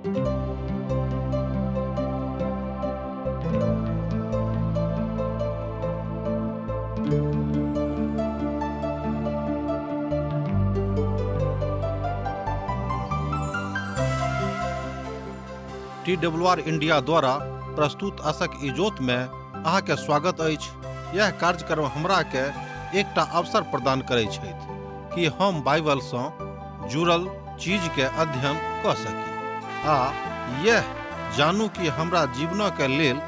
T W R India द्वारा प्रस्तुत असक इजोत में अहाँके स्वागत अछि। यह कार्यक्रम हमरा के एकटा अवसर प्रदान करै छथि कि हम बाइबल सँ जुड़ल चीज के अध्ययन कऽ सकी आ यह जानू कि हमरा जीवन के लेल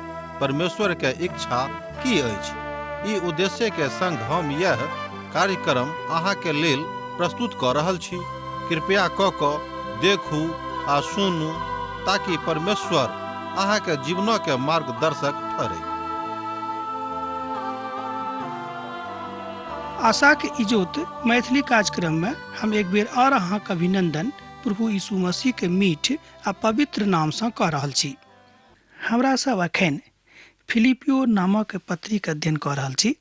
परमेश्वर के इच्छा की अछि। ई उद्देश्य के संग हम यह कार्यक्रम अहाँ के लेल प्रस्तुत कऽ रहल छी। कृपया कऽ कऽ देखू आ सुनू ताकि परमेश्वर अहाँ के जीवन के मार्गदर्शक ठहरे। आशाक इजोत मैथिली कार्यक्रम में हम एक बेर और अहाँक अभिनंदन प्रभु यीशु मसीह के मीठ आ पवित्र नाम सँ कऽ रहल छी। हमरा सब अखन फिलिपियो नामक पत्रीक अध्ययन कऽ रहल छी।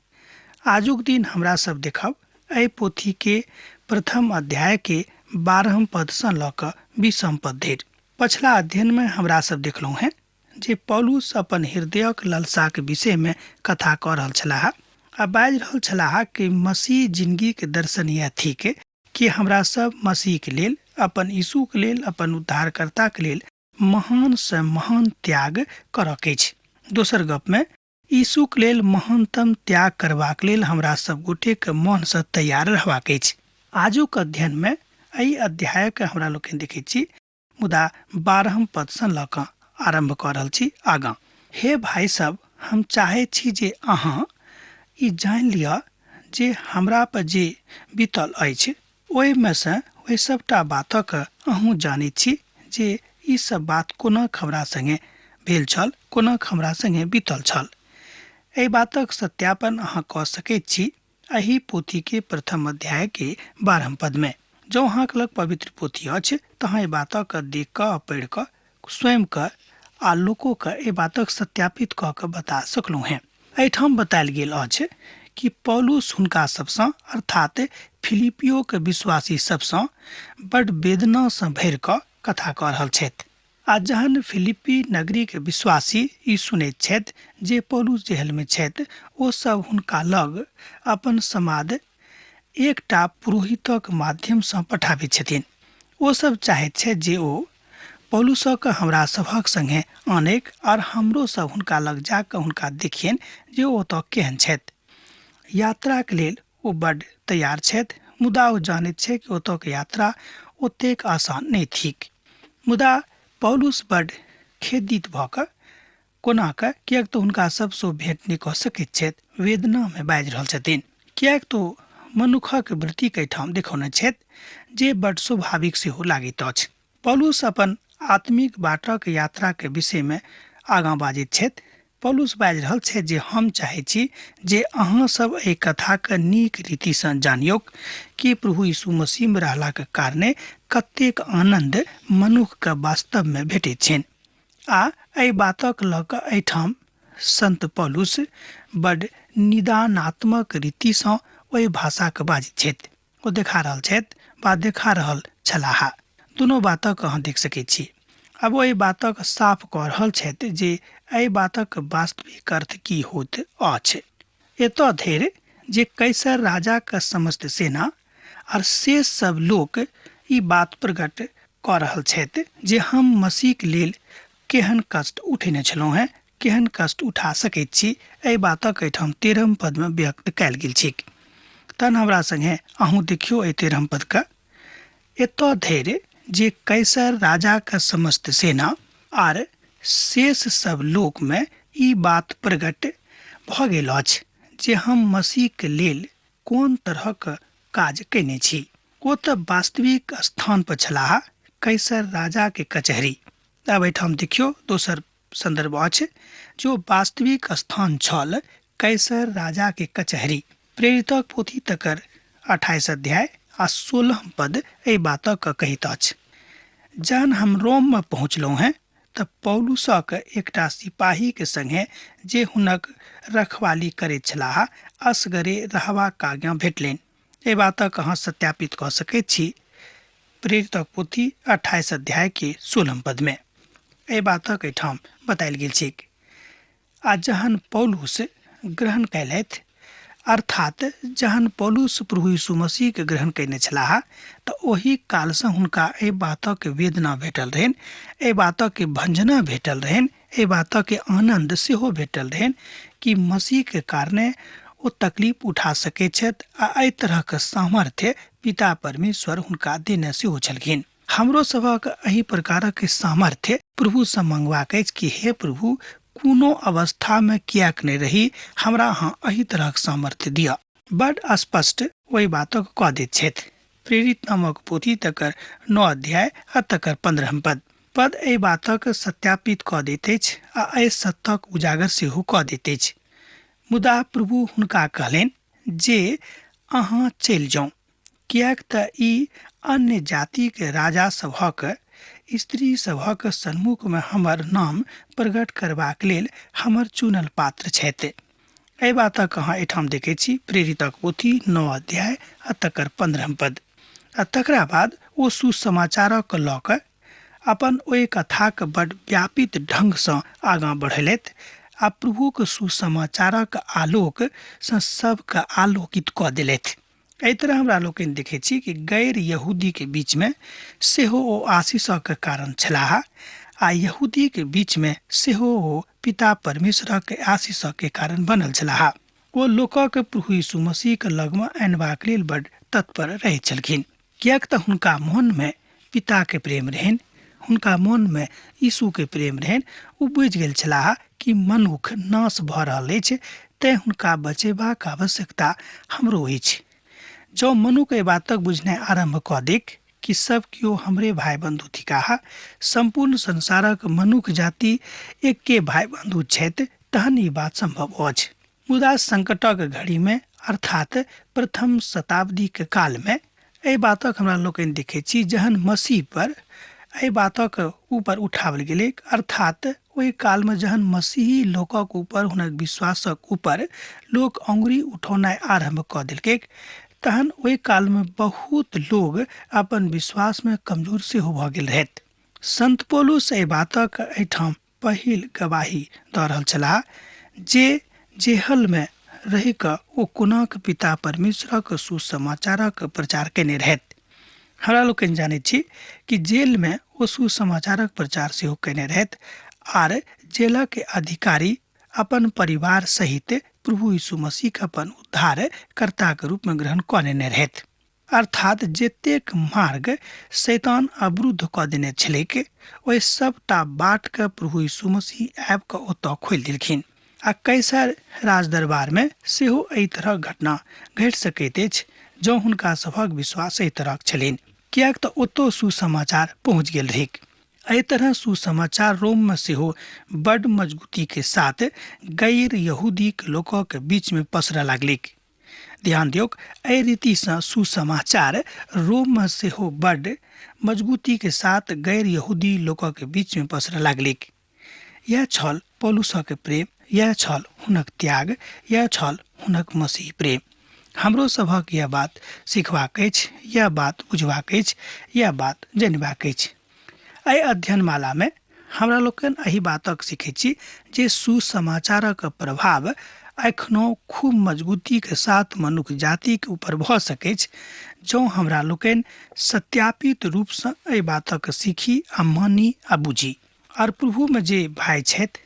आजुक दिन हमरा सब देखब एहि पोथी के प्रथम अध्याय के 12 पद सँ लऽ कऽ 20 पद धरि। पछिला अध्ययन में हमरा सब देखलहुँ हेँ जे पौलुस अपन हृदयक ललसाक विषय में कथा कऽ रहल छलाह आ बाजि रहल छलाह कि मसीह जिंदगीक दर्शन यैह थिक कि हमरा सब मसीहके लेल, अपन यीशुके लेल, अपन उद्धारकर्ताके लेल महान सँ महान त्याग करक अछि। दोसर गपमे यीशुक लेल महानतम त्याग करबाक लेल हमरा सब गोटेके मनसँ तैयार रहबाक अछि। आजुक अध्ययनमे एहि अध्यायके हमरा लोकनि देखैत छी, मुदा 12 पदसँ लऽ कऽ आरम्भ कऽ रहल छी आगाँ। हे भाइ सब, हम चाहैत छी जे अहाँ ई जानि लिअ जे हमरा पर जे बीतल अछि ओहिमे सँ ओहि सबटा बातक अहूँ जानैत छी जे ई सब बात कोना हमरा संगे भेल छल, कोना हमरा संगे बीतल छल। एहि बातक सत्यापन अहाँ कऽ सकैत छी एहि पोथीके प्रथम अध्यायके 12 पदमे। जँ अहाँके लग पवित्र पोथी अछि तऽ अहाँ एहि बातक देख कऽ आ पढ़ि कऽ स्वयंके आ लोकोके एहि बातक सत्यापित कऽ कऽ बता सकलहुँ हेँ। एहिठाम बतायल गेल अछि कि पौलुस हुनका सबसँ अर्थात फिलिपियोके विश्वासी सबसँ बड वेदनासँ भरि कऽ कथा कऽ रहल छथि। आ जहन फिलिप्पी नगरीके विश्वासी ई सुनैत छथि जे पौलुस जेहलमे छथि, ओ सब हुनका लग अपन समाद एकटा पुरोहितक माध्यमसँ पठाबैत छथिन। ओ सब चाहैत छथि जे ओ पौलुसक हमरा सभक संगे आनैक और हमरो सब हुनका लग जा कऽ हुनका देखियनि जे ओ ओतऽ केहन छथि। यात्राक लेल ओ बड्ड तैयार छथि, मुदा ओ जानैत छथि कि ओतऽके यात्रा ओतेक आसान नहि थिक। मुदा पौलुस बड्ड खेदित भऽ कऽ कोना कऽ, किएक तऽ हुनका सबसँ भेंट नहि कऽ सकैत छथि, वेदनामे बाजि रहल छथिन। किएक तऽ ओ मनुखक वृत्तिक एहिठाम देखौने छथि जे बड्ड स्वाभाविक सेहो लागैत अछि। पौलुस अपन आत्मिक बाटक यात्राक विषयमे आगाँ बाजैत छथि। पौलुस बाजि रहल छथि जे हम चाहैत छी जे अहाँ सब एहि कथाक नीक रीतिसँ जानियौक कि प्रभु यीशु मसीहमे रहलाक कारणे कतेक आनन्द मनुखके वास्तवमे भेटैत छनि। आ एहि बातक लऽ कऽ एहिठाम संत पौलुस बड निदानात्मक रीतिसँ ओहि भाषाके बाजैत छथि। ओ देखा रहल छथि वा देखा रहल छलाह, दुनू बातक अहाँ देख सकैत छी। आब ओ एहि बातक साफ कऽ रहल छथि जे एहि बातक वास्तविक अर्थ की होइत अछि। एतऽ धरि जे कैसर राजाक समस्त सेना आर शेष सब लोक ई बात प्रकट कऽ रहल छथि जे हम मसीहक लेल केहन कष्ट उठेने छलहुँ हेँ, केहन कष्ट उठा सकैत छी, एहि बातक एहिठाम 13 पदमे व्यक्त कयल गेल छैक। तहन हमरा संगे अहूँ देखियौ एहि 13 पदके। एतऽ धरि जे कैसर राजाक समस्त सेना आर शेष सब लोकमे ई बात प्रकट भऽ गेल अछि जे हम मसीहक लेल कोन तरहक काज कयने छी। ओ तऽ वास्तविक स्थान पर छलाह, कैसर राजाके कचहरी। आब एहिठाम देखियौ दोसर संदर्भ अछि जो वास्तविक स्थान छल कैसर राजाके कचहरी। प्रेरितक पोथी तकर 28 अध्याय आ 16 पद एहि बातक कहैत अछि। जहन हम रोममे पहुँचलहुँ हेँ तऽ पौलुसक एकटा सिपाहीके संगे जे हुनक रखवाली करैत छलाह असगरे रहबाक आज्ञा भेटलनि। एहि बातक अहाँ सत्यापित कऽ सकैत छी प्रेरितक पोथी 28 अध्याय के 16 पद में। एहि बातक एहिठाम बतायल गेल छैक। आ जहन पौलुस ग्रहण कयलथि, अर्थात जहन पौलुस प्रभु यीशु मसीहके ग्रहण कयने छलाह तऽ ओहि कालसँ हुनका एहि बातक वेदना भेटल रहनि, एहि बातक भंजना भेटल रहनि, एहि बातक आनन्द सेहो भेटल रहनि कि मसीहके कारणे ओ तकलीफ उठा सकैत छथि आ एहि तरहक सामर्थ्य पिता परमेश्वर हुनका देने सेहो छलखिन। हमरो सभक एहि प्रकारक सामर्थ्य प्रभुसँ मंगबाक अछि कि हे प्रभु, कोनो अवस्थामे किएक नहि रही, हमरा अहाँ एहि तरहक सामर्थ्य दिअ। बड स्पष्ट ओहि बातक कऽ दैत छथि। प्रेरित नामक पोथी तकर 9 अध्याय आ तकर 15 पद पद एहि बातक सत्यापित कऽ दैत अछि आ एहि सत्यक उजागर सेहो कऽ दैत अछि। मुदा प्रभु हुनका कहलनि जे अहाँ चलि जाउ, किएक तऽ ई अन्य जातिक राजा सभक स्त्री सभक सन्मुखमे हमर नाम प्रकट करबाक लेल हमर चुनल पात्र छथि। एहि बातक अहाँ एहिठाम देखै छी, प्रेरितक पोथी 9 अध्याय आ तकर 15 पद। आ तकरा बाद ओ सुसमाचारक लऽ कऽ अपन ओहि कथाक बड व्यापित ढंगसँ आगाँ बढ़ेलथि आ प्रभुक सुसमाचारक आलोकसँ सबके आलोकित कऽ देलथि। एहि तरह हमरा लोकनि देखै छी कि गैर यहूदीके बीचमे सेहो ओ आशीषक कारण छलाह आ यहूदीके बीचमे सेहो ओ पिता परमेश्वरक आशीषक कारण बनल छलाह। ओ लोकक प्रभु यीशु मसीहके लगमे अनबाक लेल बड तत्पर रहैत छलखिन, किएक तऽ हुनका मोनमे पिताके प्रेम रहनि, हुनका मोनमे यीशुके प्रेम रहनि। ओ बुझि गेल छलाह कि मनुख नाश भऽ रहल अछि, तेँ हुनका बचेबाक आवश्यकता हमरो अछि। जँ मनुख एहि बातक बुझनाइ आरम्भ कऽ देक कि सब केओ हमरे भाय बंधु थिकाह, सम्पूर्ण संसारक मनुख जाति एके भाय बंधु छथि, तहन ई बात सम्भव अछि। मुदा संकटक घड़ीमे, अर्थात प्रथम शताब्दीके कालमे, एहि बातक हमरा लोकनि देखै छी जहन मसीह पर एहि बातक ऊपर उठाओल गेलैक, अर्थात ओहि कालमे जहन मसीही लोकक ऊपर हुनक विश्वासक ऊपर लोक अंगुरी उठौनाइ आरम्भ कऽ देलकैक, तहन ओहि कालमे बहुत लोग अपन विश्वासमे कमजोर सेहो भऽ गेल रहथि। संत पौलुस एहि बातक एहिठाम पहिल गवाही दऽ रहल छलाह जे जेहलमे रहि कऽ ओ कोनाक पिता परमेश्वरक सुसमाचारक प्रचार कयने रहथि। हमरा लोकनि जानैत छी कि जेलमे ओ सुसमाचारक प्रचार सेहो कयने रहथि आर जेलक अधिकारी अपन परिवार सहित प्रभु यीशु मसीहके अपन उद्धारकर्ताके रूपमे ग्रहण कऽ लेने रहथि। अर्थात जतेक मार्ग शैतान अवरुद्ध कऽ देने छलैक ओहि सबटा बाटके प्रभु यीशु मसीह आबि कऽ ओतऽ खोलि देलखिन। आ कैसर राजदरबारमे सेहो एहि तरहक घटना घटि सकैत अछि जँ हुनका सभक विश्वास एहि तरहक छलनि, किएक तऽ ओतौ सुसमाचार पहुँच गेल रहैक। एहि तरह सुसमाचार रोममे सेहो बड मजबूतीके साथ गैर यहूदीक लोकक बीचमे पसरऽ लागलैक। ध्यान दियौक, एहि रीतिसँ सुसमाचार रोममे सेहो बड मजबूतीके साथ गैर यहूदी लोकक बीचमे पसरऽ लागलैक। यैह छल पौलुसक प्रेम, यैह छल हुनक त्याग, यैह छल हुनक मसीह प्रेम। हमरो सभक यैह बात सिखबाक अछि, यैह बात बुझबाक अछि, यैह बात जनबाक अछि। एहि अध्ययनमालामे हमरा लोकनि एहि बातक सिखैत छी जे सुसमाचारक प्रभाव एखनो खूब मजबूतीके साथ मनुख जातिके ऊपर भऽ सकैछ जँ हमरा लोकनि सत्यापित रूपसँ एहि बातक सीखी आ मानी आ बुझी। आर प्रभुमे जे भाय छथि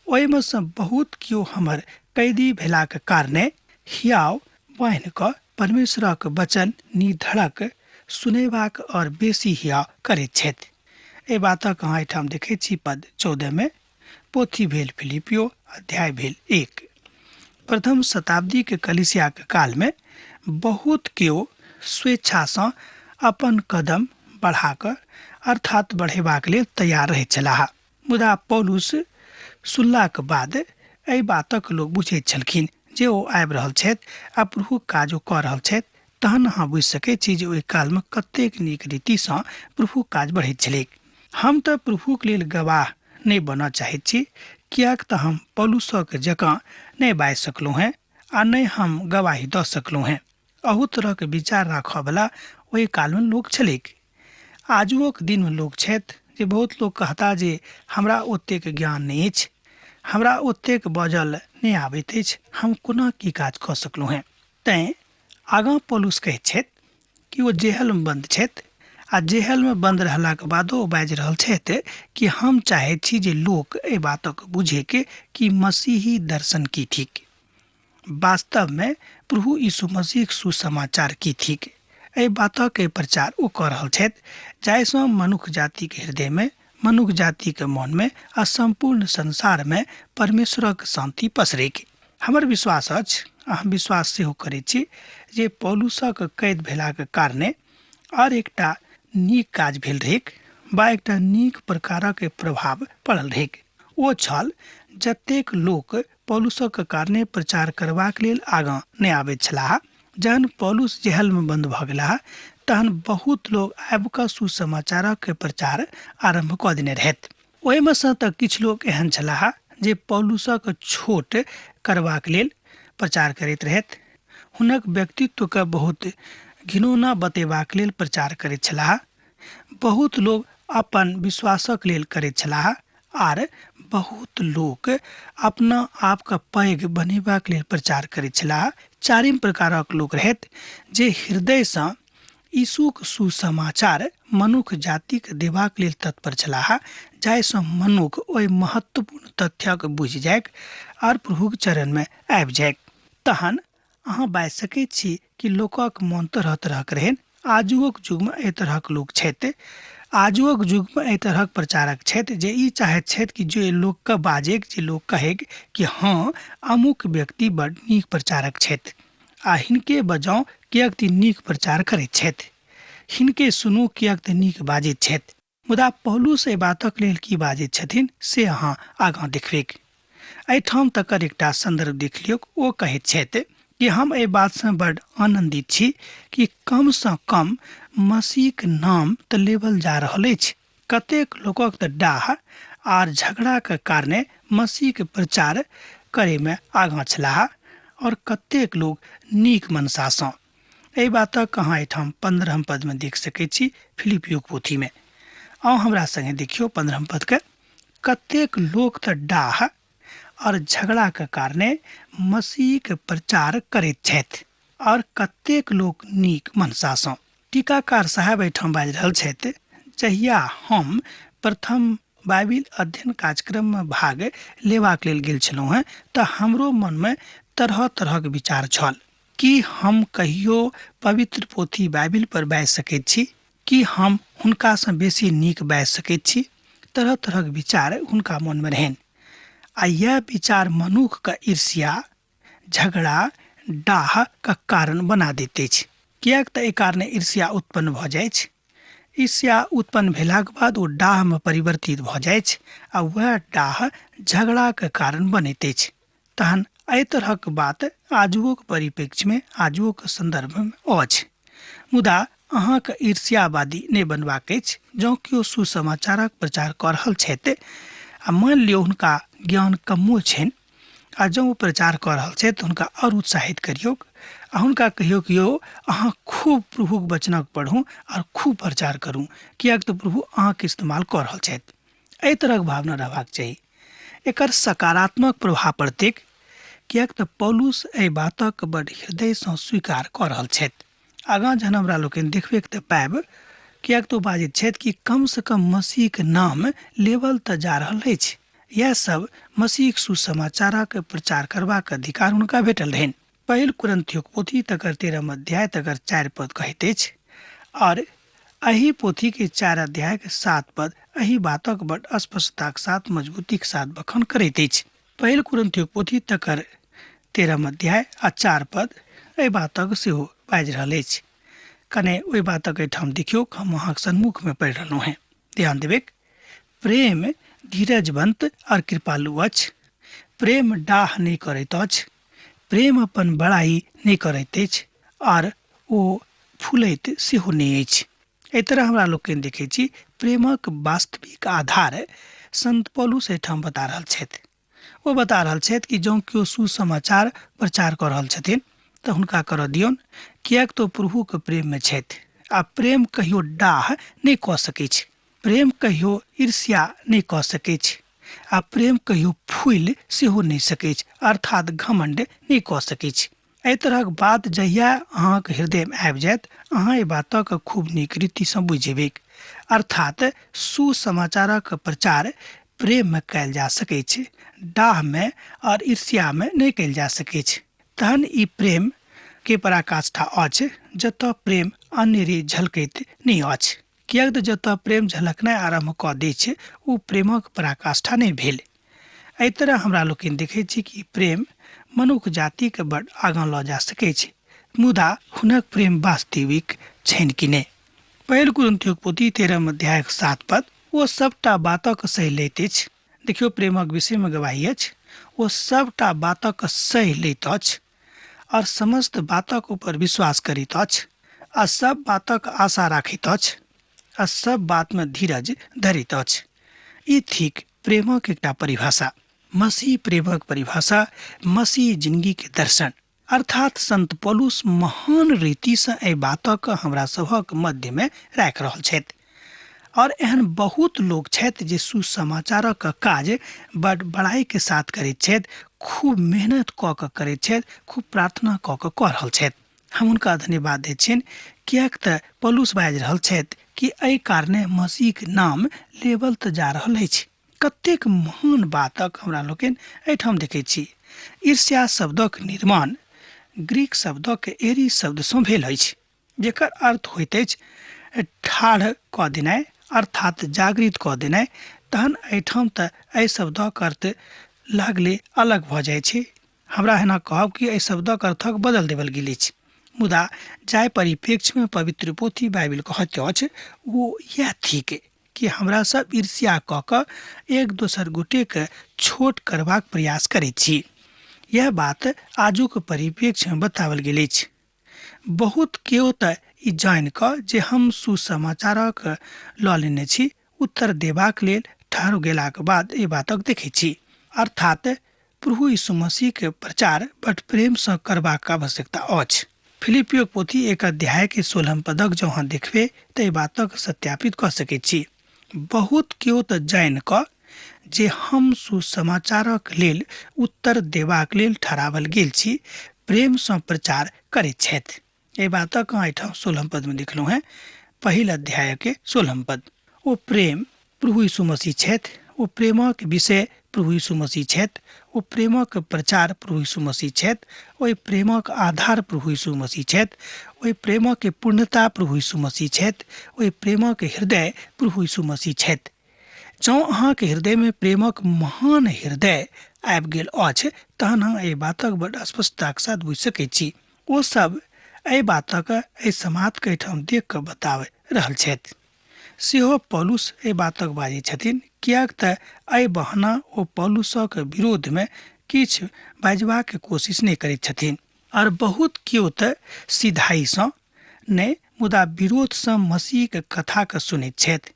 ओहिमे सँ बहुत केओ हमर कैदी भेलाक कारणे हियाव बान्हि कऽ परमेश्वरक वचन निधड़क सुनेबाक और बेसी हियाव करैत छथि। एहि बातक अहाँ एहिठाम देखैत छी पद 14 मे, पोथी भेल फिलिपियो, अध्याय भेल 1। प्रथम शताब्दीके कलीसियाके कालमे बहुत केओ स्वेच्छासँ अपन कदम बढ़ा कऽ अर्थात बढ़ेबाक लेल तैयार रहैत छलाह। मुदा पौलुस सुनलाक बाद एहि बातक लोक बुझैत छलखिन जे ओ आबि रहल छथि आ प्रभुक काज ओ कऽ रहल छथि, तहन अहाँ बुझि सकैत छी जे ओहि कालमे कतेक नीक रीतिसँ प्रभुक काज बढ़ैत छलैक। हम तऽ प्रभुक लेल गवाह नहि बनऽ चाहैत छी, किएक तऽ हम पौलुसक जकाँ नहि बाजि सकलहुँ हेँ आ नहि हम गवाही दऽ सकलहुँ हेँ। अहू तरहक विचार राखऽवला ओहि कालमे लोक छलैक। आजुओक दिनमे लोक छथि जे बहुत लोक कहता जे हमरा ओतेक ज्ञान नहि अछि, हमरा ओतेक बजल नहि आबैत अछि, हम कोना की काज कऽ सकलहुँ हेँ। तैँ आगाँ पौलुस कहैत छथि कि ओ जेहलमे बन्द छथि आ जेहलमे बन्द रहलाक बादो ओ बाजि रहल छथि कि हम चाहैत छी जे लोक एहि बातक बुझैके कि मसीही दर्शन की थिक, वास्तवमे प्रभु यीशु मसीहक सुसमाचार की थिक। एहि बातक प्रचार ओ कऽ रहल छथि जाहिसँ मनुख जातिक हृदयमे, मनुख जातिक मनमे आ सम्पूर्ण संसारमे परमेश्वरक शान्ति पसरैक। हमर विश्वास अछि आ हम विश्वास सेहो करैत छी जे पौलुसक कैद भेलाक कारणे आओर एकटा नीक काज भेल रहैक बा एकटा नीक प्रकारक प्रभाव पड़ल रहैक। ओ छल जतेक लोक पौलुसक कारणे प्रचार करबाक लेल आगाँ नहि आबैत छलाह, जहन पौलुस जेहलमे बन्द भऽ गेलाह तहन बहुत लोक आबि कऽ सुसमाचारक प्रचार आरम्भ कऽ देने रहथि। ओहिमे सँ तऽ किछु लोक एहन छलाह जे पौलुसक छोट करबाक लेल प्रचार करैत रहथि, हुनक व्यक्तित्वके बहुत घिनौना बतेबाक लेल प्रचार करैत छलाह। बहुत लोक अपन विश्वासक लेल करैत छलाह आर बहुत लोक अपना आपके पैघ बनेबाक लेल प्रचार करैत छलाह। चारिम प्रकारक लोक रहथि जे हृदयसँ यीशुक सुसमाचार मनुख जातिक देबाक लेल तत्पर छलाह, जाहिसँ मनुख ओहि महत्वपूर्ण तथ्यक बुझि जाइक आर प्रभुक चरणमे आबि जाइक। तहन अहाँ बाजि सकैत छी कि लोकक मन तरह तरहक रहनि। आजुओक युगमे एहि तरहक लोक छथि, आजुओक युगमे एहि तरहक प्रचारक छथि जे ई चाहैत छथि कि जे लोकके बाजैक, जे लोक कहैक कि हँ अमुक व्यक्ति बड नीक प्रचारक छथि आ हिनके बजाउ किएक तऽ नीक प्रचार करैत छथि, हिनके सुनू किएक तऽ नीक बाजैत छथि। मुदा पौलुस एहि बातक लेल की बाजैत छथिन से अहाँ आगाँ देखबैक। एहिठाम तकर एकटा संदर्भ देख लियौक। ओ कहैत छथि कि हम एहि बातसँ बड आनन्दित छी कि कमसँ कम मसीहक नाम तऽ लेबल जा रहल अछि। कतेक लोकक तऽ डाह आर झगड़ाक कारणे मसीहक प्रचार करैमे आगाँ छलाह और कतेक लोक नीक मनसासँ। एहि बातक अहाँ एहिठाम 15 पदमे देख सकैत छी फिलिपियोक पोथीमे। आउ हमरा संगे देखियौ 15 पदके। कतेक लोक तऽ डाह और झगड़ाक कारणे मसीहक प्रचार करैत छथि और कतेक लोक नीक मनसासँ। टीकाकार साहेब एहिठाम बाजि रहल छथि, जहिया हम प्रथम बाइबिल अध्ययन कार्यक्रममे भाग लेबाक लेल गेल छलहुँ हेँ तऽ हमरो मनमे तरह तरहक विचार छल। की हम कहियो पवित्र पोथी बाइबिल पर बाजि सकैत छी? की हम हुनकासँ बेसी नीक बाजि सकैत छी? तरह तरहक विचार हुनका मनमे रहनि आ इएह विचार मनुखके ईर्ष्या, झगड़ा, डाह के कारण बना दैत अछि। किएक तऽ एहि कारणे ईर्ष्या उत्पन्न भऽ जाइछ। ईर्ष्या उत्पन्न भेलाक बाद ओ डाहमे परिवर्तित भऽ जाइछ आ वएह डाह झगड़ाक कारण बनैत अछि। तहन एहि तरहक बात आजुओक परिप्रेक्ष्यमे, आजुओक सन्दर्भमे अछि। मुदा अहाँके ईर्ष्यावादी नहि बनबाक अछि। जँ केओ सुसमाचारक प्रचार कऽ रहल छथि आ मानि लियौ हुनका ज्ञान कमो छनि आ जँ ओ प्रचार कऽ रहल छथि तऽ हुनका आओर उत्साहित करियौक आ हुनका कहियौ कि यौ अहाँ खूब प्रभुक वचनक पढ़ू आओर खूब प्रचार करू, किएक तऽ प्रभु अहाँके इस्तेमाल कऽ रहल छथि। एहि तरहक भावना रहबाक चाही। एकर सकारात्मक प्रभाव पड़तैक, किएक तऽ पौलुस एहि बातक बड हृदयसँ स्वीकार कऽ रहल छथि। आगाँ जहन हमरा लोकनि देखबैक तऽ पायब, किएक तऽ ओ बाजैत छथि कि कमसँ कम मसीहक नाम लेबल तऽ जा रहल अछि। इएह सब मसीहक सुसमाचारक प्रचार करबाक अधिकार हुनका भेटल रहनि। पहिल कुरिन्थियोक पोथी तकर 13 अध्याय तकर 4 पद कहैत अछि और एहि पोथी के 4 अध्याय के 7 पद एहि बातक बड स्पष्टताक साथ, मजबूतीक साथ बखान करैत अछि। पहिल कुरिन्थियोक पोथी तकर 13 अध्याय आ 4 पद एहि बातक सेहो बाजि रहल अछि। कने ओहि बातक एहिठाम देखियौ, हम अहाँक सन्मुख में पढ़ि रहलहुँ हेँ, ध्यान देबैक। प्रेम धीरजवंत और कृपालु अछि, प्रेम डाह नहि करैत अछि, प्रेम अपन बड़ाई नहि करैत अछि और ओ फूलैत सेहो नहि अछि। एहि तरह हमरा लोकनि देखै छी प्रेमक वास्तविक आधार संत पौलुस एहिठाम बता रहल छथि। ओ बता रहल छथि कि जँ केओ सुसमाचार प्रचार कऽ रहल छथिन तऽ हुनका करऽ दियौन, किएक तऽ ओ प्रभुके प्रेममे छथि आ प्रेम कहियो डाह नहि कऽ सकैछ। प्रेम कहियो ईर्ष्या नहि कऽ सकैछ आ प्रेम कहियो फूलि सेहो नहि सकैछ, अर्थात घमण्ड नहि कऽ सकैछ। एहि तरहक बात जहिया अहाँके हृदयमे आबि जायत, अहाँ एहि बातक खूब नीक रीतिसँ बुझि जेबैक। अर्थात सुसमाचारक प्रचार प्रेममे कयल जा सकैछ, डाहमे आओर ईर्ष्यामे नहि कयल जा सकैछ। तहन ई प्रेम के पराकाष्ठा अछि जतऽ प्रेम अनेरे झलकैत नहि अछि, किएक तऽ जतऽ प्रेम झलकनाइ आरम्भ कऽ दै छै ओ प्रेमक पराकाष्ठा नहि भेल। एहि तरह हमरा लोकनि देखै छी कि प्रेम मनुख जातिके बड आगाँ लऽ जा सकै छै, मुदा हुनक प्रेम वास्तविक छनि कि नहि। पहिल कुरिन्थियोक पोथी 13 अध्यायक 7 पद, ओ सबटा बातक सहि लैत अछि। देखियौ, प्रेमक विषयमे गवाही अछि, ओ सबटा बातक सहि लैत अछि और समस्त बातक ऊपर विश्वास करैत अछि आ सब बातक आशा राखैत अछि आ सब बातमे धीरज धरैत अछि। ई थिक प्रेमक एकटा परिभाषा, मसीह प्रेमक परिभाषा, मसीह जिंदगी के दर्शन। अर्थात संत पौलुस महान रीतिसँ एहि बातक हमरा सभक मध्यमे राखि रहल छथि। और एहन बहुत लोक छथि जे सुसमाचारक काज बड बड़ाई के साथ करैत छथि, खूब मेहनत कऽ कऽ करैत छथि, खूब प्रार्थना कऽ कऽ कऽ रहल छथि। हम हुनका धन्यवाद दैत छियनि, किएक तऽ पौलुस बाजि रहल छथि कि एहि कारणे मसीहक नाम लेबल तऽ जा रहल अछि। कतेक महान बातक हमरा लोकनि एहिठाम देखै छी। ईर्ष्या शब्दक निर्माण ग्रीक शब्दक एरी शब्दसँ भेल अछि, जेकर अर्थ होइत अछि ठाढ़ कऽ देनाइ, अर्थात जागृत कऽ देनाइ। तहन एहिठाम तऽ एहि शब्दक अर्थ लागले अलग भऽ जाइ छै। हमरा एना कहब कि एहि शब्दक अर्थक बदल देबल गेल अछि, मुदा जाहि परिप्रेक्ष्यमे पवित्र पोथी बाइबिल कहैत अछि ओ इएह थिक कि हमरा सब ईर्ष्या कऽ कऽ एक दोसर गोटेके छोट करबाक प्रयास करैत छी। यह बात आजुक परिप्रेक्ष्यमे बताओल गेल अछि। बहुत केओ तऽ ई जानि कऽ जे हम सुसमाचारक लऽ लेने छी, उत्तर देबाक लेल ठहर गेलाक बाद एहि बातक देखै छी। अर्थात प्रभु यीशु मसीह के प्रचार बड प्रेमसँ करबाक आवश्यकता अछि। फिलिपियोक पोथी 1 अध्याय के 16 पदक जँ अहाँ देखबै तऽ एहि बातक सत्यापित कऽ सकैत छी। बहुत केओ तऽ जानि कऽ जे हम सुसमाचारक लेल उत्तर देबाक लेल ठहरावल गेल छी, प्रेमसँ प्रचार करैत छथि। एहि बातक अहाँ एहिठाम 16 पदमे देखलहुँ हेँ, पहिल अध्यायके 16 पद। ओ प्रेम प्रभु यीशु मसीह छथि, ओ प्रेमक विषय प्रभु यीशु मसीह छथि, ओ प्रेमक प्रचार प्रभु यीशु मसीह छथि, ओहि प्रेमक आधार प्रभु यीशु मसीह छथि, ओहि प्रेमक पूर्णता प्रभु यीशु मसीह छथि, ओहि प्रेमक हृदय प्रभु यीशु मसीह छथि। जँ अहाँके हृदयमे प्रेमक महान हृदय आबि गेल अछि तहन अहाँ एहि बातक बड स्पष्टताक साथ बुझि सकैत छी। ओ सब एहि बातक एहि समादके एहिठाम देख कऽ बताबि रहल छथि। सेहो पौलुस एहि बातक बाजै छथिन, किएक तऽ एहि बहाना ओ पौलुसक विरोधमे किछु बाजबाक कोशिश नहि करैत छथिन। आओर बहुत केओ तऽ सीधाइसँ नहि मुदा विरोधसँ मसीहके कथाके सुनैत छथि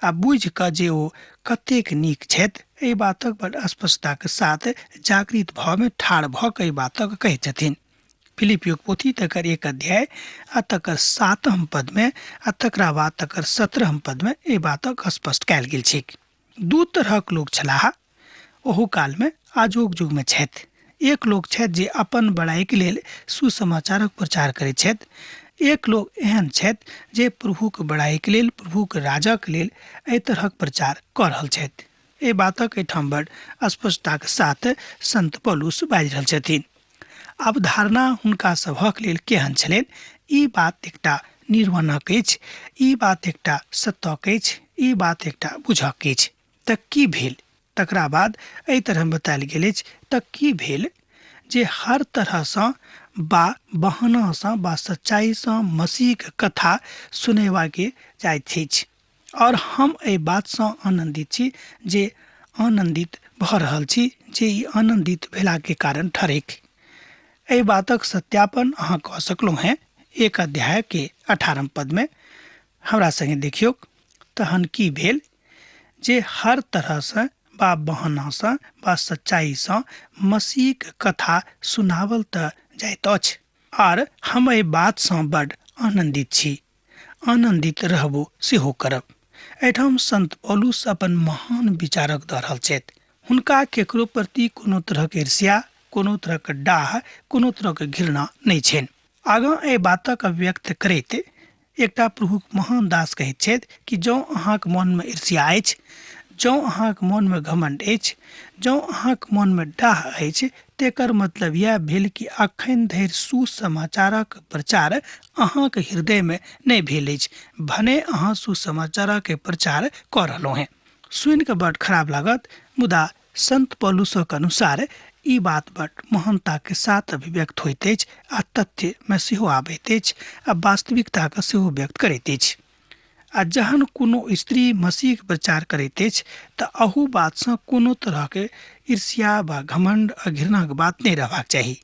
आ बुझि कऽ जे ओ कतेक नीक छथि एहि बातक बड स्पष्टताके साथ जागृत भावमे ठाढ़ भऽ कऽ एहि बातक कहै छथिन। फिलिपियोक पोथी तकर 1 अध्याय आ तकर 7 पदमे आ तकरा बाद तकर 17 पदमे एहि बातक स्पष्ट कयल गेल छैक। दू तरहक लोक छलाह ओहू कालमे, आजुक युगमे छथि। एक लोक छथि जे अपन बड़ाइके लेल सुसमाचारक प्रचार करैत छथि, एक लोक एहन छथि जे प्रभुक बड़ाइके लेल, प्रभुक राजक लेल एहि तरहक प्रचार कऽ रहल छथि। एहि बातक एहिठाम बड़ स्पष्टताक साथ संत पौलुस बाजि रहल छथिन। अवधारणा हुनका सभक लेल केहन छलनि, ई बात एकटा निर्वणक अछि, ई बात एकटा सत्यक अछि, ई बात एकटा बुझक अछि। तऽ की भेल? तकरा बाद एहि तरह बतायल गेल अछि, तऽ की भेल जे हर तरहसँ बा बहानासँ बा सच्चाइसँ मसीहके कथा सुनेबाके जाइत अछि। और हम एहि बातसँ आनन्दित छी जे आनन्दित भऽ रहल छी जे ई आनन्दित भेलाके कारण ठहरैक। एहि बातक सत्यापन अहाँ कऽ सकलहुँ हेँ 1 अध्यायके 18 पदमे। हमरा सङ्गे देखियौ, तहन की भेल जे हर तरहसँ बा बहानासँ बा सच्चाइसँ मसीहके कथा सुनावल तऽ जाइत अछि। आर हम एहि बातसँ बड आनन्दित छी, आनन्दित रहबो सेहो करब। एहिठाम संत पौलुस अपन महान विचारक दऽ रहल छथि। हुनका केकरो प्रति कोनो तरहक ईर्ष्या, कोनो तरहक डाह, कोनो तरहक घृणा नहि छनि। आगाँ एहि बातक व्यक्त करैत एकटा प्रभुक महान दास कहैत छथि कि जँ अहाँक मोनमे ईर्ष्या अछि, जँ अहाँक मोनमे घमण्ड अछि, जँ अहाँक मोनमे डाह अछि, तेकर मतलब इएह भेल कि अखन धरि सुसमाचारक प्रचार अहाँक हृदयमे नहि भेल अछि, भने अहाँ सुसमाचारक प्रचार कऽ रहलहुँ हेँ। सुनि कऽ बड्ड खराब लागत, मुदा संत पौलुसक अनुसार ई बात बड महानताके साथ अभिव्यक्त होइत अछि आ तथ्यमे सेहो आबैत अछि आ वास्तविकताके सेहो व्यक्त करैत अछि। आ जहन कोनो स्त्री मसीहके प्रचार करैत अछि तऽ अहू बातसँ कोनो तरहके ईर्ष्या वा घमण्ड आ घृणाके बात नहि रहबाक चाही,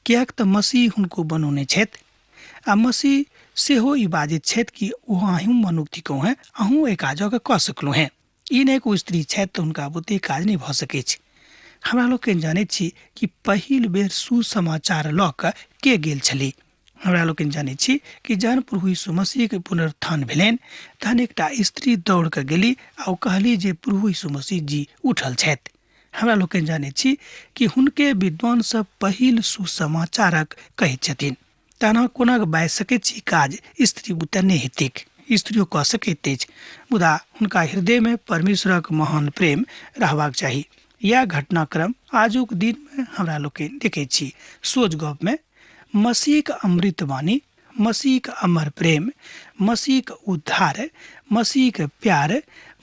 किएक तऽ मसीह हुनको बनौने छथि आ मसीह सेहो ई बाजैत छथि कि ओ अहूँ मनुख थिकहुँ हेँ, अहूँ एहि काजके कऽ सकलहुँ हेँ। ई नहि कि ओ स्त्री छथि तऽ हुनका बुते काज नहि भऽ सकैछ। हमरा लोकनि जनैत छी कि पहिल बेर सुसमाचार लऽ कऽ के गेल छली। हमरा लोकनि जनैत छी कि जहन प्रभु यीशु मसीहके पुनरुत्थान भेलनि तहन एकटा स्त्री दौड़ कऽ गेली आ ओ कहली जे प्रभु यीशु मसीह जी उठल छथि। हमरा लोकनि जनैत छी कि हुनके विद्वान सब पहिल सुसमाचारक कहैत छथिन। तहन अहाँ कोना कऽ बाजि सकैत छी काज स्त्री बुते नहि हेतैक। स्त्रियो कऽ सकैत अछि, मुदा हुनका हृदयमे परमेश्वरक महान प्रेम रहबाक चाही। इएह घटनाक्रम आजुक दिनमे हमरा लोकनि देखैत छी। सोझ गपमे मसीहक अमृत वाणी, मसीहक अमर प्रेम, मसीहक उद्धार, मसीहक प्यार,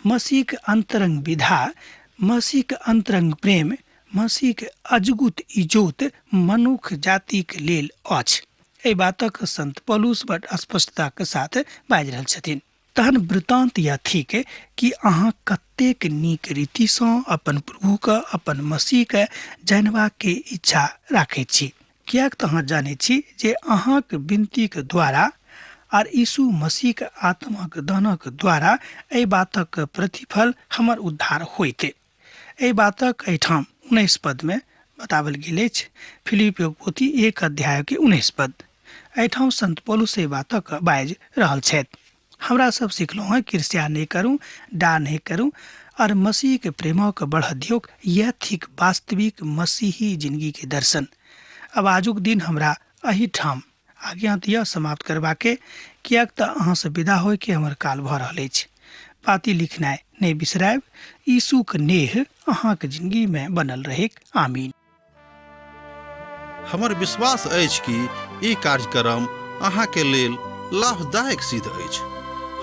मसीहक अन्तरंग विधा, मसीहक अन्तरंग प्रेम, मसीहक अजगुत इजोत मनुख जातिक लेल अछि। एहि बातक संत पौलुस बड स्पष्टताक साथ बाजि रहल छथिन। तहन वृतांत यह थिक कि अहाँ कतेक नीक रीतिसँ अपन प्रभुके, अपन मसीहके जानबाक इच्छा राखैत छी, किएक तऽ अहाँ जानैत छी जे अहाँक विनतीक द्वारा आर यीशु मसीहक आत्माक दानक द्वारा एहि बातक प्रतिफल हमर उद्धार होइत। एहि बातक एहिठाम 19 पदमे बताओल गेल अछि। फिलिपियोक पोथी 1 अध्याय के 19 पद। एहिठाम संत पौलुस एहि बातक बाजि रहल छथि। हमरा सब सिखलहुँ हेँ ईर्ष्या नहि करू, डाह नहि करू और मसीह के प्रेमक बढ़ दियौक। यह थिक वास्तविक मसीही जिंदगी के दर्शन। अब आजुक दिन हमरा एहिठाम आज्ञा दिअ समाप्त करबाके, किएक तऽ अहाँसँ विदा होइके हमर काल भऽ रहल अछि। पाती लिखनाइ नहि बिसरायब। यीशुक नेह अहाँक जिंदगीमे बनल रहैक। आमीन। हमर विश्वास अछि कि ई कार्यक्रम अहाँके लेल लाभदायक सिद्ध अछि।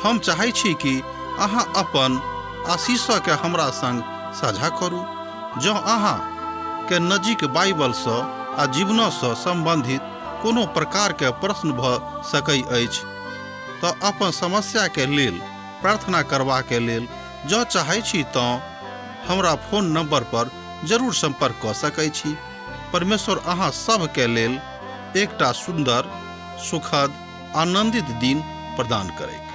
हम चाहै छी कि अहाँ अपन आशीषके हमरा संग साझा करू। जँ अहाँ के नजीक बाइबलसँ आ जीवनसँ सम्बन्धित कोनो प्रकारके प्रश्न भऽ सकै अछि तऽ अपन समस्याके लेल प्रार्थना करबाके लेल जँ चाहै छी तँ हमरा फोन नंबर पर जरूर संपर्क कऽ सकै छी। परमेश्वर अहाँ सभके लेल एकटा सुन्दर, सुखद, आनंदित दिन प्रदान करैत।